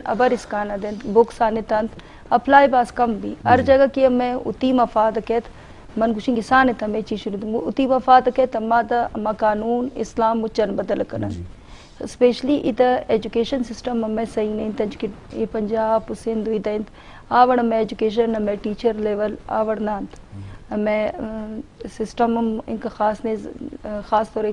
ابر اسکان ءَ دنت، بکس آنت انت، اپلائی باز کم بی۔ ہر جگہ کہ ہمے وتی مفاد کیت، من گوشیں کہ سانت ہمے چیز شروع دنت، وتی مفاد کیت، اما دا، اما قانون اسلام مچن بدل کنن۔ اسپیشلی ادا ایجوکیشن سسٹم ہمے صحیح نہ انت، انچ کہ اے پنجاب و سندھ و ادا انت، آ وڑ ہمے ایجوکیشن، ہمے ٹیچر لیول آ وڑ نہ انت۔ ہمے، ام، سسٹم ہم انکا خاص نے، خاص طور،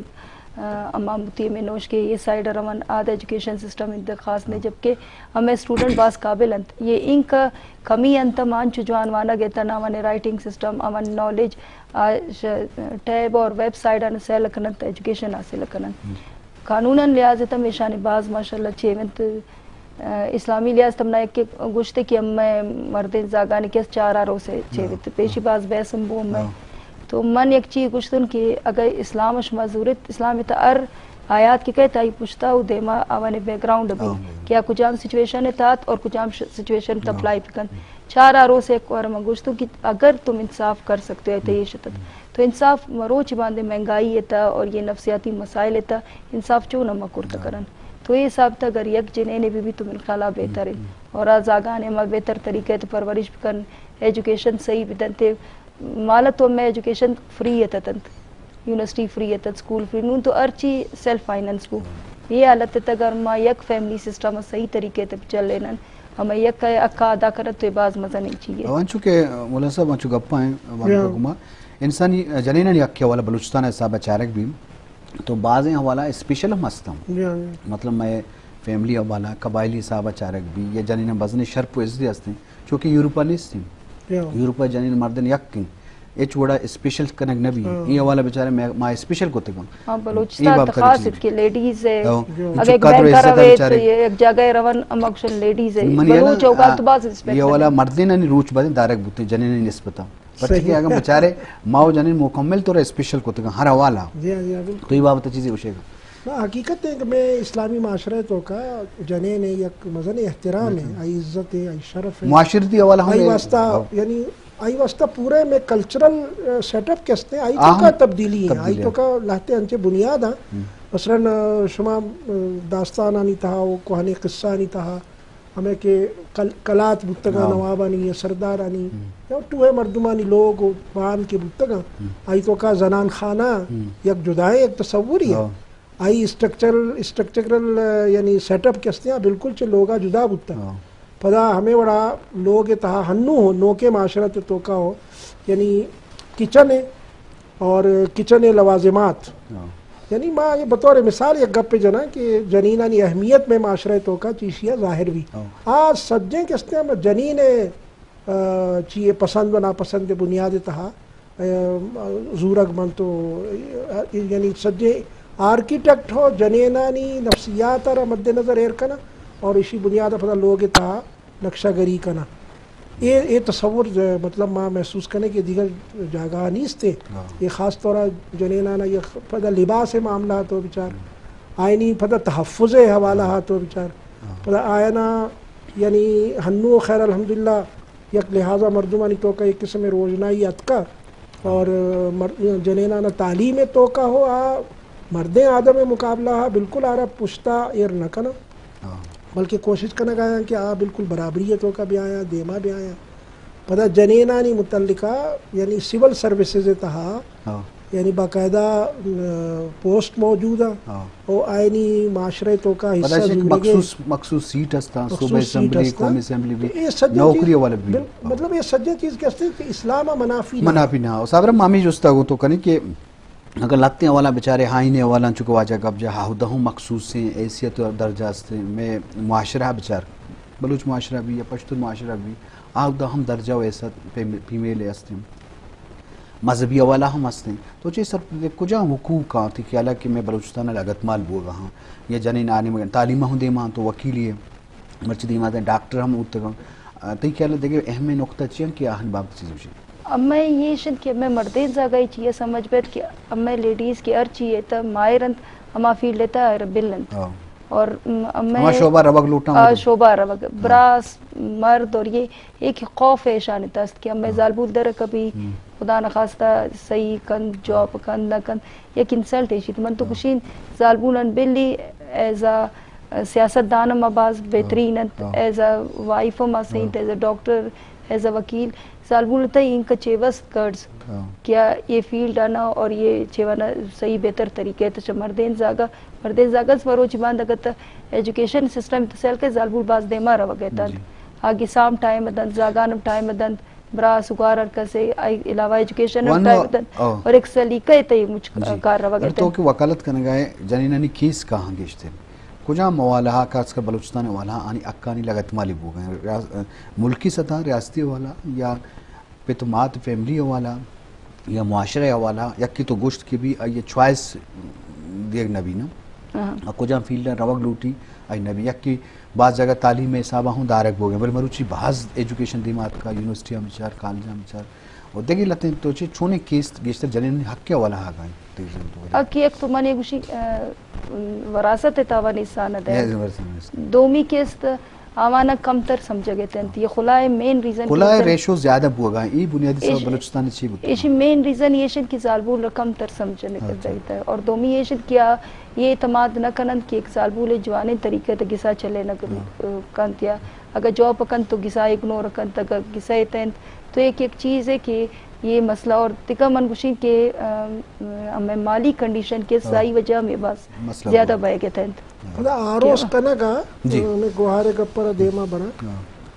آ، ہما متی ہمے نوش کہ اے سائیڈ ءَ رون، آ دا ایجوکیشن سسٹم انت خاص نے، جبکہ ہمے اسٹوڈنٹ باز قابل انت۔ اے انکا کمی انت، ہم انچو جوان وانگ ایت، نہ آوانی رائٹنگ سسٹم، آوانی نالج، آ، ش-، ٹیب اور ویب سائیڈ آناں سیل کننت، ایجوکیشن حاصل کننت۔ قانوناً لحاظ ءَ تم ایشانی باز ماشاءاللہ چیونت، آ، اسلامی لحاظ تم نہ کہ گوشتے کہ ہمے مردین زاگانی کہ چار آ روسے چیوت۔ پیشی باز بحث ہم بو ہمے۔ تو من یک چیز گوشتن کہ اگر اسلام شما زورت، اسلام ءِ تہ ہر آیات کہ کئیت آئی پشتا و دیما آوانی بیک گراؤنڈ بی کہ آ کجام سچویشن ءِ تحت اور کجام ش-، سچویشن ءِ تہ اپلائی بکن۔ چار آ روسے یک وار من گوشتو کہ اگر تم انصاف کر سکتے ہو، تہ اے شتت۔ تو انصاف مروچی باندے مہنگائی ءِ تہ اور یہ نفسیاتی مسائل ءِ تہ انصاف چون ہم کرت کرن۔ تو اے حساب تہ اگر یک جنینے بی بی تو من خیالا بہتر انت۔ اور آ زاگانے ہما بہتر طریقہ ءِ تہ پرورش بکن، ایجوکیشن صحیح بدنت۔ مالا تو ہمے ایجوکیشن فری اتت انت، یونیورسٹی فری اتت، سکول فری، نون تو ہر چی سیلف فائنانس بو۔ اے حالت ءِ تہ اگر ما یک فیملی سسٹم ءَ صحیح طریقہ ءِ تہ چلینن، ہمے یک ءِ حق ءَ ادا کنت تو اے باز مزنیں چیز ہے۔ او انچو کہ مولانا صاحب انچو گپاں ہیں، وانگا گما انسانی جنینانی حق ءِ حوالہ بلوچستان ءِ حساب ءَ چارگ بی تو بازیں حوالہ اسپیشل ہم ہستاں۔ مطلب مئے فیملی حوالہ، قبائلی حساب ءَ چارگ بی یا جنیناں بزنیں شرپ و عزتے ہستیں۔ چونکہ یورپ ءَ نیست انت۔ یورپ ءَ جنین مردین یک انت۔ ہچ وڑا اسپیشل کنگ نہ بی۔ اے حوالہ بیچارے ما، ما اسپیشل کتگ انت۔ ہاں، بلوچستان تو خاص انت کہ لیڈیز ہے۔ اگر ایک بینک ءَ روے تو یک جاگہ ءَ رون، ہم اکشن لیڈیز ہے۔ بلوچ اوقات تو باز اسپیشل اے حوالہ مردینانی روچ بدیں دارگ بوتیں جنینانی نسبت ءَ۔ پرچہ کہ اگر بیچارے ما و جنین مکمل طور اسپیشل کتگ انت ہر حوالہ۔ تو اے بابت چیزے گوشے گا؟ نہ، حقیقت ہے کہ مئے اسلامی معاشرہ ءِ توکا جنین ءِ یک مزن احترام ہے، آئی عزت ہے، آئی شرف ہے۔ معاشرتی حوالہ ہم آئی واسطہ، یعنی آئی واسطہ پورے مئے کلچرل، آ، سیٹ اپ کہ ہستیں، آئی توکا تبدیلی ہے، آئی توکا لہتے انچے بنیاد ہیں۔ مثلاً، آ، شما، آ، داستانانی تہا و کوہنیں قصہانی تہا ہمے کہ کل-، کلات بوتگاں نوابانی یا سردارانی یا ٹوہے مردمانی لوگ و بان کہ بوتگاں، آئی توکا زنان خانہ یک جدائیں یک تصوری ہے۔ آئی اسٹرکچرل، اسٹرکچرل، یعنی سیٹ اپ کہ ہستیں، بالکل چہ لوگا جدا بوتگ۔ پدا ہمے وڑا لوگ ءِ تہا ہنو ہو، نوکیں معاشرت ءِ توکا ہو، یعنی کچن ءِ اور کچن ءِ لوازمات۔ یعنی ما یہ بطور مثال یک گپ جناں کہ جنینانی اہمیت مئے معاشرہ ءِ توکا چیشی ءَ ظاہر بی۔ آ سجیں کہ ہستیں ہم جنین ءِ، آ، چی ءِ پسند و ناپسند ءِ بنیاد ءِ تہا، آ، زورگ بنت و، آ، یعنی سجیں آرکیٹیکٹ ہو جنینانی نفسیات ءَ را مد نظر ایر کناں اور ایشی بنیاد ءَ پدا لوگ ءِ تہا نقشہ گری کناں۔ اے، اے تصور، مطلب، ما محسوس کنیں کہ دیگر جاگہ نیست۔ اے خاص طور جنینانا یہ پدا لباس معاملہ تو بچار، آئینی پدا تحفظ حوالہ تو بچار، پدا آیانا، یعنی ہنو خیر الحمدللہ یک لحاظا مردمانی توکا ایک قسم روژنائی اتکا۔ اور مر-، جنینانا تعلیم توکا ہو، آ مردیں آدم مقابلہ ہا بالکل آرا پشتا ایر نہ کناں، بلکہ کوشش کنگ آیاں کہ آ بالکل برابری توکا بیایاں، دیما بیایاں۔ پدا جنینانی متعلقہ یعنی سول سروسز تہا یعنی باقاعدہ، م، پوسٹ موجود ہیں۔ او آئینی معاشرے توکا حصہ زورگے۔ مخصوص، مخصوص سیٹ ہستاں، صوبہ اسمبلی، قومی اسمبلی بھی، نوکری والا بھی۔ مطلب یہ سجے چیز کہ ہستے کہ اسلام منافی نہ۔ منافی نہ۔ اور صابر مامی جستا گو تو کنے کہ اگر لہتیں حوالہ بچارے، آئین حوالہ چونکہ واجہ گپ جا، ہاہدہ ہم مخصوصیں حیثیت و درجہ ہستیں، مئے معاشرہ بچار، بلوچ معاشرہ بھی یا پشتون معاشرہ بھی، آہدہ ہم درجہ و حیثیت فیمیل ہستیں، مذہبی حوالہ ہم ہستیں۔ تو چے سر کجا حقوق آں، تئی خیال ہے کہ مئے بلوچستان لگت مال بوگا ہاں، یا جنین آنے مگن تعلیم ہوں دیما تو وکیلی ہے، مرچی دیما دیں ڈاکٹر ہم اوتگاں۔ آ، تئی خیال ءَ دگہ اہمیں نقطہ چی انت کہ آہن بابت چیز بشی؟ امئے یہ شد کہ امئے مردین زاگا یہ چیئے سمجھ بیت کہ امئے لیڈیز کہ ہر چیئے تہ ماہر انت، ہما فیلڈ تہ بل انت۔ اور، م، امئے ہما شعبہ روگ لوٹاں آ، شعبہ روگ۔ براس، مرد اور یہ ایک خوف ہے ایشان تہ است کہ امئے زالبول در کبھی خدا نخواستہ صحیح کند، جاب کند نہ کند، یک انسلٹ ایشی۔ تو من تو گشین زالبولان بلی ایز ا سیاست دان ہم باز بہترین انت، ہاں۔ ایز اے وائف ہم سہی انت، ایز اے ڈاکٹر، ایز اے وکیل۔ زالبول تئی اینکا چے وست کرز، ہاں۔ کہ آ اے فیلڈ آنا اور اے چے وانا سہی بہتر طریقہ ات چہ مردین زاگا، مردین زاگا اس مروچی باند اگت ایجوکیشن سسٹم تسیل کہ زالبول باز دیما روگ اتنت۔ جی۔ آ گسام ٹائم دنت، زاگانم ٹائم دنت، براس و گوار ہر کسے، آئی علاوہ ایجوکیشن ء ٹائم دنت، او۔ اور ایک سلیقہ ء تئی مچ جی۔ کار روگ ء تو کہ وکالت کنگا ہے، جنینانی کیس کہاں گیشتر؟ کجام حوالہ ہا، خاص کر بلوچستان حوالہ ہا، آنی حقانی لگتمالی بوگا ہیں؟ ریاس-، ملکی سطح، ریاستی حوالہ یا پت و مات فیملی حوالہ یا معاشرہ حوالہ؟ یکی تو گوشت کہ بھی آئی چوائس دیگ نبی نا۔ ہاں۔ آ کجام فیلڈ روگ لوٹی، آئی نبی۔ یکی بعض جگہ تعلیم ء حساب ء ہوں دارگ بوگ ء، بلے مروچی بھاز ایجوکیشن دیما اتکا، یونیورسٹی ہم بچار، کالج ہم بچار، اور دگہ لتیں تو چے چونیں کیس گیشتر جنین حق ء والا ہا گائیں تیزن تو۔ حق یک تو من یہ گوشی، آ، وراثت ء تاوان انسان ء دے۔ دومی کیس ت آوانا کمتر سمجھگ ء تنت۔ یہ خلا ء مین ریزن کلا ء ریشو زیادہ بوگا، ای بنیادی سبب بلوچستان چی بوتا؟ ایشی مین ریزن یہ شن کہ زالبول کمتر سمجھنے اچھا۔ اور دومی یہ شن کہ آ یہ اعتماد نہ کننت کہ ایک زالبول جوانیں طریقے تے گسا چلے نہ کنت یا اگر جاب کنت تو گسا اگنور کنت، اگر گسا اتنت تو ایک، ایک چیز ہے کہ یہ مسئلہ اور تکا من گوشیں کہ، ام، ہمیں مالی کنڈیشن کے سائی وجہ میں بس مسئلہ زیادہ بہت۔ بہ گئے تنت۔ پدا آروس کنگا، جی۔ میں گوہارے گپر دیما برا۔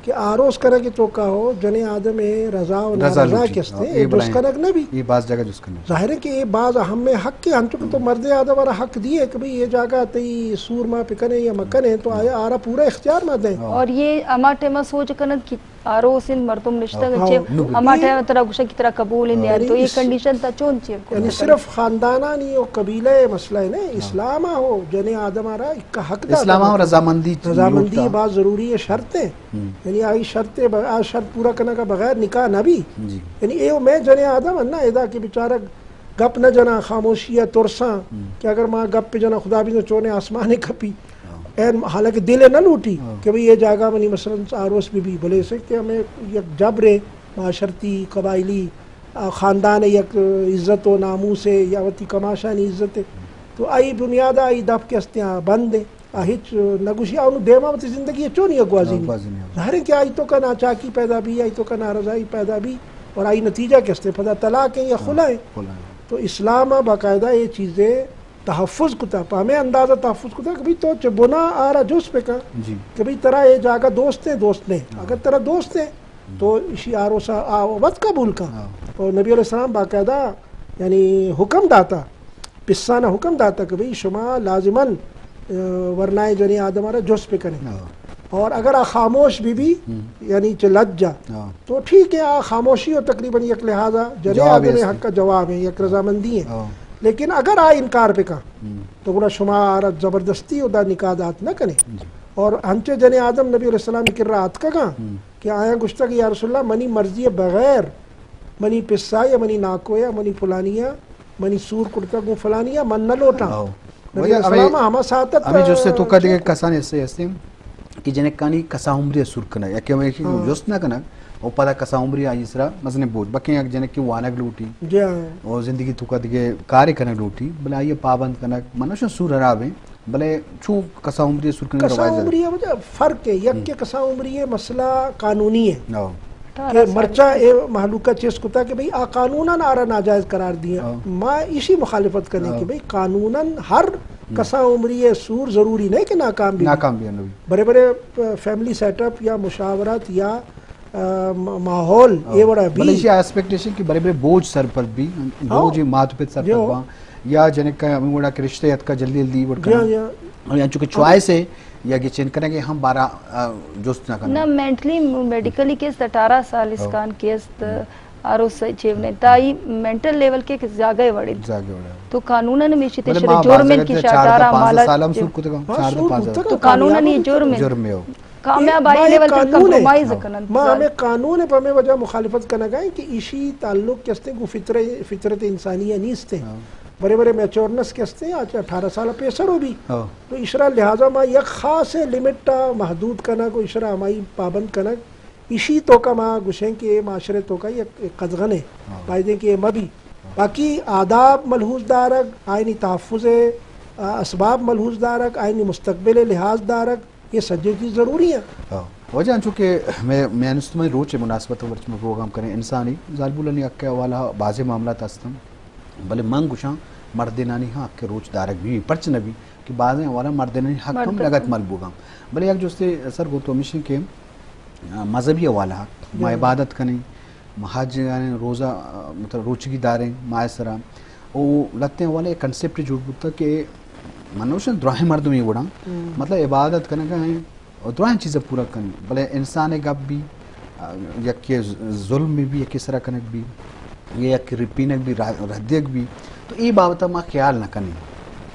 کہ آروس کنگ ء توکا ہو جنیں آدم ء رضا و رضا نارضا لوٹی۔ کستے، ہاں، اے اے جست بلائیں۔ کنگ نہ بی۔ اے باز جگہ جست کنگ۔ ظاہر ہے کہ اے باز اہم حق ہے، انچو کہ تو مردے آدم آرا حق دیے کہ بھئی اے جاگہ تئی سور ما پکنے یا مکنے تو آیا آرا پورا اختیار ما دیں۔ ہاں۔ اور یہ ہما ٹائم سوچ کنن کہ آروس ان مردم نشتگ ہاں۔ چے، ہاں۔ ہما ٹائم ترا گوشن کہ ترا قبول ہیں ہاں۔ تو یہ اس کنڈیشن تا چون چیر کو یعنی صرف خاندانانی و قبیلہ مسئلہ ہے نا، اسلام ہو جنیں آدم آرا ایک حق دا اسلام ہو رضامندی رضامندی لوٹتا۔ باز ضروری ہے، شرط ہے۔ ہم۔ یعنی آئی شرط ب-، آ شرط پورا کنگ ء بغیر نکاح نہ بی۔ جی۔ یعنی اے و مئے جنیں آدم انت نا ادا کہ بیچارگ گپ نہ جناں، خاموشی ء ترساں ہم۔ کہ اگر ما گپ جناں خدا بزاں چونیں آسمان ء کپی۔ ہاں۔ این حالانکہ دل ء نہ لوٹی ہاں۔ کہ بھئی اے جاگہ منی مثلاً آروس بہ بی، بلے اسے کہ ہمیں یک جبرے معاشرتی، قبائلی، آ، خاندان ء یک عزت و ناموس ء یا وتی کماشانی عزت ء تو آئی بنیاد ء آئی دپ کہ استیں آ بند ء۔ آ ہچ نہ گوشی، آ انوں دیما وتی زندگی ء چونی ء گوازینی۔ گوازینی۔ ظاہر ہے کہ آئی توکا ناچاکی پیدا بی، آئی توکا نارضائی پیدا بی، اور آئی نتیجہ کہ استے پدا طلاق ہیں یا خلا ہیں۔ خلا ہیں۔ تو اسلام ء باقاعدہ یہ چیزیں تحفظ کتا، پہ ہمیں اندازہ تحفظ کتا کہ بھئی تو چہ بنا آرا جست بکن جی۔ کہ بھئی ترا یہ جاگہ دوست ہیں، دوست نہیں۔ ہاں۔ اگر ترا دوست ہیں، تو اشی آروسا آ وت قبول کن۔ ہاں۔ اور نبی علیہ السلام باقاعدہ یعنی حکم داتا، پسانا حکم داتا کہ بھئی شما لازماً، آ، ورنائے جنیں آدم آرا جست بکنے۔ ہاں۔ اور اگر آ خاموش بی بی، ہم۔ یعنی چہ لج جا، ہاں۔ تو ٹھیک ہے، آ خاموشی و تقریباً یک لحاظا جنیں جواب آدم ہے اس حق کا جواب ہے، یک رضامندی ہے۔ ہاں۔ لیکن اگر آ انکار بکن، ہم۔ تو گڑا شما آرا زبردستی و دا نکاح دات نہ کنے۔ جی۔ اور ہنچے جنیں آدم نبی علیہ السلام کرا آتکگاں، ہم۔ کہ آیاں گوشتگ، یا رسول اللہ، منی مرضی بغیر منی پسا یا منی ناکو یا منی فلانی یا منی سور کرتگ گوں فلانی یا من نہ لوٹاں۔ ہاؤ۔ نبی علیہ السلام ہما ساعت ات ہمیں جستے تو کا دیگه کسان ایسے ہستیں کہ جنکانی کسا عمری سور کنگ، یا کہ ہمیں کہ ہاں۔ جست نہ کنگ، او پدا کسا عمری آئی سرا مزن بوجھ، بکیں یک جنک کی وانگ لوٹی۔ جی ہاں۔ او زندگی تو کا دیگه کار کنگ لوٹی، بلے آئی پابند کنگ، منشن سور حراب ہیں۔ بلے چو کسا عمری سور کنگ کسا روایت زیادہ۔ عمری ہے وجہ فرق ہے، یک ہم۔ کہ کسا عمری ہے مسئلہ قانونی ہے۔ ہاں۔ کہ مرچا اے مہلوکا چیز کتا کہ بھئی آ قانوناً آرا ناجائز قرار دیا۔ ہاں۔ ما اسی مخالفت کرنے ہاں۔ کہ بھئی قانوناً ہر ہم۔ کسا عمری ہے سور ضروری نہیں کہ ناکام بھی۔ ناکام بھی نہ بھی۔ بڑے بڑے، آ، فیملی سیٹ اپ یا مشاورت یا آ، م-، ماحول ہاں۔ اے وڑا بی۔ بلے ایشی ایکسپیکٹیشن کہ برے برے بوجھ سر پر بی، ہاں۔ بوجھ مات پت سر پر بان، یا جنک کا ہمیں وڑا کہ رشتے اتکا جلدی جلدی وڑ جی ہاں، کرنا۔ جی ہاں۔ اور یہاں چونکہ چوائس ہے، یا کہ چین کرنا کہ ہم بارہ، آ، جست نہ کرنا۔ نہ، مینٹلی، میڈیکلی کیس اٹھارہ سال ہاں۔ اسکان کیس ت-، ہم۔ آروس چیونے، تائی مینٹل لیول کے زیادہ وڑے۔ زیادہ وڑے۔ تو قانوناً ہمیشی تے بلے شرے ما جرم باز ان کی جگہ شاہ چار تا اٹھارہ پانزدہ مالا سال ہم جو سور کتے گا، ہاں، چار تا سور پانزدہ۔ کتے تو قانوناً یہ جرم ہے۔ جرم ہے ہو۔ کامیاب آئی لیول پر کمپرومائز کنن۔ ما ہمیں قانون پہ ہمیں وجہ مخالفت کنگا ہیں کہ ایشی تعلق کہ استے گو فطر-، فطرت انسانی یا نیست ہیں۔ ہاں۔ برے برے میچورنس کہ استے آج اٹھارہ سال پیسر ہو بھی۔ ہاں۔ تو اشرا لہذا ما یک خاص لمٹ تا محدود کنگ و اشرا ہمائی پابند کنگ۔ ایشی تو کا ما گوشیں کہ معاشرے تو کا یک، یک قدغن ہے۔ ہاں۔ بایدیں کہ یہ مبی۔ باقی آداب ملحوظ دارگ، آئینی تحفظ ہے، آ، اسباب ملحوظ دارگ، آئینی مستقبل لحاظ دارگ، یہ سجے چیز ضروری ہیں۔ ہاں۔ واجہ انچو کہ میں، میں انستمائی روچ مناسبت ورچ میں پروگرام کریں، انسانی زالبولانی حق کے حوالہ بازیں معاملات ہستن، بلے من گوشاں مردینانی حق کے روچ دارگ بھی پرچ نہ بھی کہ بازیں حوالہ مردینانی حق ہم لگت مل بوگاں۔ بلے یک جستے سر گو تو مشن کہ آ، مذہبی حوالہ، ما عبادت کنیں، ما حج یعنی روزہ، آ، مطلب روچگی داریں ماہ سرا۔ او لتیں حوالہ ایک کنسپٹ جوڑ بوتا کہ منوشن دراہیں مردم یہ وڑاں، مطلب عبادت کنگا ہیں اور دراہیں چیزیں پورا کنیں۔ بلے انسان گپ بھی، آ، یکی ظلم بھی، یکی سرا کنگ بھی، یہ یکی رپینگ بھی، را-، ردیگ بھی۔ تو یہ بابت ما خیال نہ کنیں۔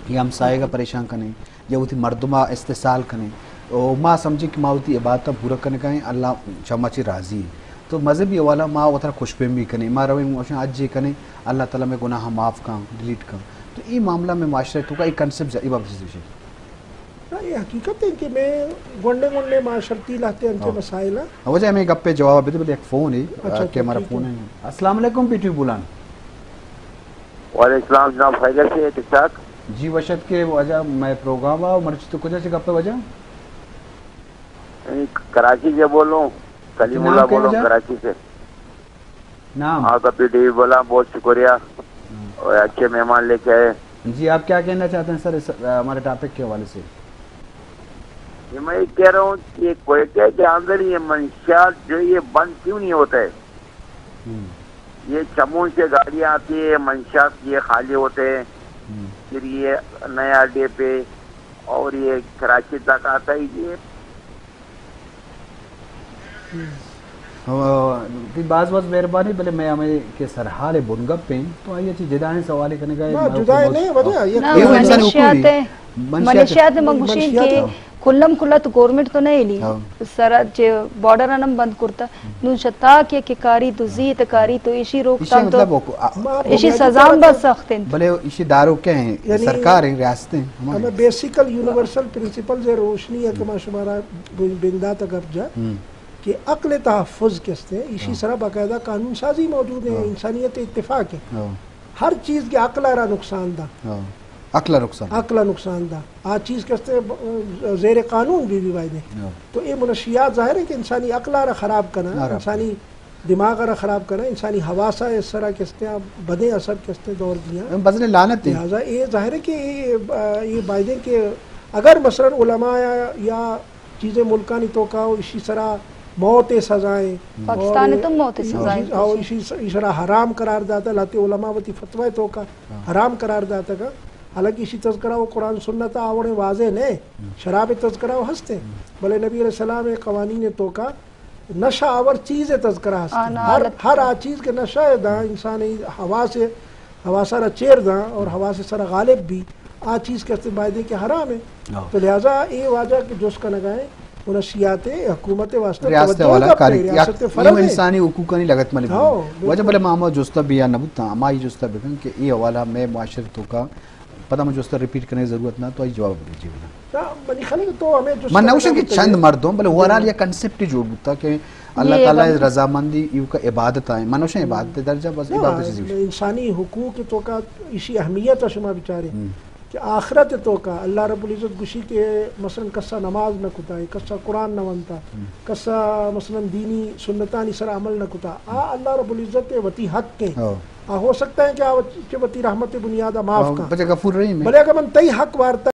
یہ ہمسائے کا پریشان کنیں۔ یا وتی مردم ء استحصال کنیں۔ و ما سمجھیں کہ ما وتی عبادتاں پورا کنگا ایں، اللہ چہ ما چہ راضی ایں۔ تو مذہبی حوالہ ما وترا خوش بیم بھی کنیں، ما رویں گوشاں حج کنیں، اللہ تعالی میں گناہ معاف کن، ڈیلیٹ کن۔ تو اے معاملہ میں معاشرہ تو کا ایک کنسپٹ اے بابت چیز ہے۔ نہ، یہ حقیقت ہے کہ میں گونڈے گونڈے معاشرتی لہتے انچے مسائل ہیں۔ وجہ میں گپ پہ جواب دے، بلے ایک فون ہے، اچھا، کہ ہمارا فون ہے۔ السلام علیکم، پی ٹی وی بولان۔ وعلیکم السلام جناب، خیریت سے، ٹھیک ٹھاک؟ جی وشت کے واجہ، میں پروگرام آؤ، مرچی تو کجا سے گپے واجہ؟ نہیں، کراچی سے بول رہا ہوں، کلیم اللہ بول رہا ہوں، کراچی سے۔ نام؟ آپ کا پی ٹی وی بولا، بہت شکریہ۔ اور اچھے مہمان لے کے آئے۔ جی، آپ کیا کہنا چاہتے ہیں سر، اس، ہمارے ٹاپک کے حوالے سے؟ یہ میں یہ کہہ رہا ہوں کہ کوئٹہ کے اندر یہ منشیات جو یہ بند کیوں نہیں ہوتا ہے؟ یہ چمون سے گاڑیاں آتی ہے، منشیات یہ خالی ہوتے ہیں، پھر یہ نیا اڈے پہ اور یہ کراچی تک آتا ہے یہ۔ باز باز مہربانی، بلے میں ہمیں کہ سرحال بنگپ ہیں تو آئیے چی جدائیں سوالے کنگا ہے، نہ، جدائیں نہیں، وجہ یہ نہ، منشیات ہے۔ منشیات من گوشیں کہ کلم کلا تو گورنمنٹ تو نہ ایلی۔ سرا چہ بارڈر انم بند کرتا۔ نون شتا کہ کہ کاری تو زی تے کاری تو ایشی روک تام تو ایشی سزا ہم بس سخت ہیں۔ بلے ایشی دارو کیا ہیں؟ یعنی سرکار ہیں، ریاست ہیں، ہمارے۔ ہمیں بیسیکل یونیورسل پرنسپل سے روشنی ہے کہ ما شمارا بندات گپ جا کہ عقل تحفظ کستے ہیں، ایشی سرا باقاعدہ قانون سازی موجود ہے، انسانیت اتفاق ہے۔ ہر چیز کے عقل آرا نقصان دا۔ عقل نقصان۔ عقل نقصان دا۔ آ چیز کستے زیر قانون بھی بھی بایدے۔ تو اے منشیات ظاہر ہے کہ انسانی عقل آرا خراب کنا، انسانی دماغ آرا خراب کنا، انسانی حواس آ سرا کستے بدیں اثر کستے دور دیا۔ بزن لعنت ہے۔ لہذا اے ظاہر ہے کہ اے، اے بایدے کہ اگر مثلاً علماء یا، یا چیزیں ملکانی توکا و ایشی سرا موت سزائیں۔ پاکستان تو موت سزائیں۔ ایشی سرا حرام قرار داتا، لاتے علماء وتی فتوی توکا حرام قرار داتا کا۔ حالانکہ ایشی تذکرہ و قرآن سنت آوڑیں واضح نہ، شراب تذکرہ و ہستے، بلے نبی علیہ السلام قوانین توکا نشہ آور چیز تذکرہ ہستے۔ ہر، ہر آ چیز کے نشہ داں انسان حواس حواسا را چیر داں اور حواس سرا غالب بھی، آ چیز کہ است بایدیں کہ حرام ہے۔ تو لہذا اے واجہ کہ جست کنگا ہے، منشیات حکومت واسطہ ریاست توجہ والا کا کاری، ریاست فرض ہے۔ انسانی حقوقانی لگت ملے۔ واجہ بلے ما ہما جستا بیا نہ بوتاں، ہما یہ جستا بکن کہ اے حوالہ میں معاشرے توکا پدا من جستا ریپیٹ کرنے کی ضرورت نہ، تو آئی جواب دے جی بلا۔ نہ، منی خیال ہے کہ تو ہمیں جستا من نوشن کہ چند مردم بلے اوورال یا کنسپٹ جوڑ بوتا کہ اللہ تعالی رضامندی ایوکا عبادت آئیں۔ من نوشن عبادت درجہ بس عبادت چیزی۔ انسانی حقوق توکا ایشی اہمیت شما بچارے کہ آخرت توکا اللہ رب العزت گوشی کہ مثلاً کسا نماز نہ کتا، کسا قرآن نہ ونتا، کسا مثلاً دینی سنتانی سر عمل نہ کتا، آ اللہ رب العزت وتی حق ہیں۔ آ ہو سکتا ہے کہ آ وتی رحمت بنیاد معاف کا۔ بلے اگر من تئی حق وارتا